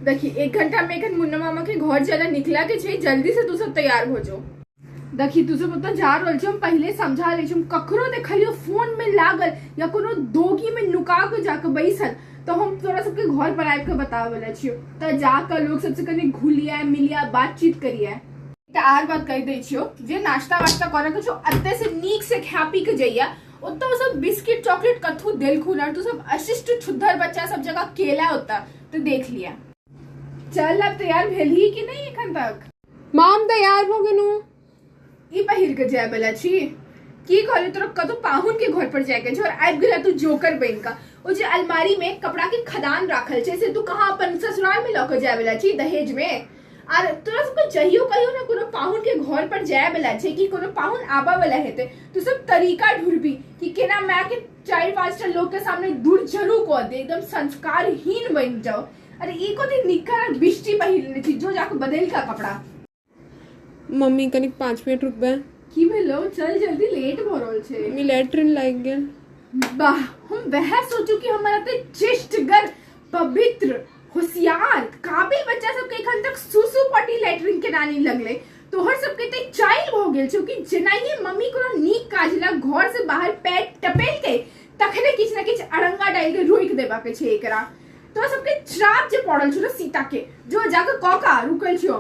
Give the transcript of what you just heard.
देखी 1 घंटा में एखन मुन्ना मामा के घर जाए निकला के छै, जल्दी से तू सब तैयार हो जो। देखी तू सब ओतऽ जा रहल छी, हम पहिले समझा लै छी, हम ककरो देखलियो फोन में लागल या कोनो दोगी में नुका के जाके बैसल तो हम तोरा सबके घर पर आबि के बताबै वाला छियो। तऽ जाके लोग सबसे कनि घुलिया मिलिया बातचीत करिया। एकटा आर बात कहि दै छियो, जे नाश्ता वास्ता करे के छौ एते से नीक से खा पी के जइया, ओतऽ सब बिस्किट चॉकलेट कथू देलखुन और तू सब अशिष्ट छुद्धर बच्चा सब जगह केला ओतऽ तो देख लिया। चल अब तैयार भेलही कि नहीं एखन तक? माम तैयार भऽ गेलहुँ। ई पहिर के जाय वाला छी? की कहली तोरा कतौ पाहुन के घर पर जाय के छौ और आबि गेला तू जोकर बनि कऽ। ओ जे अलमारी में कपड़ा के खदान राखल छै से तू कहाँ अपन ससुराल में लऽ के जाय वाला छी दहेज में? आर तोरा सबके जहियो कहियो ना कोनो पाहुन के घर पर जाय वाला छै कि कोनो पाहुन आबऽ वाला हेतै, तू सब तरीका ढूंढबी कि केना माय के 4-5 टा लोग के सामने दूर जरू कऽ दे, एकदम संस्कारहीन बनि जाओ। अरे ई कथी निक्कर और बिष्टी पहिरने छी, जो जाके बदलि कऽ कपड़ा। मम्मी कनिक 5 मिनट रुकबै। की भेलो? चल जल्दी, लेट भऽ रहल छै। मम्मी लैट्रिन लागि गेल। वाह, हम वएह सोचू कि हमर एते चेष्टगर पवित्र होशियार काबिल बच्चा सबके एखन तक सुसु पटी लैट्रिन के नानी लगले। तोहर सबके ते चाइल भऽ गेल छौ कि जेनाहिए मम्मी कोनो नीक काज ला घर से बाहर पैर टपेलकै तखने किछु ने किछु अरंगा डालि के रोकि देबा के छै एकरा। तोरा सबके श्राप जे पड़ल छौ ने सीता के, जो जाके कऽ का रुकल छियौ।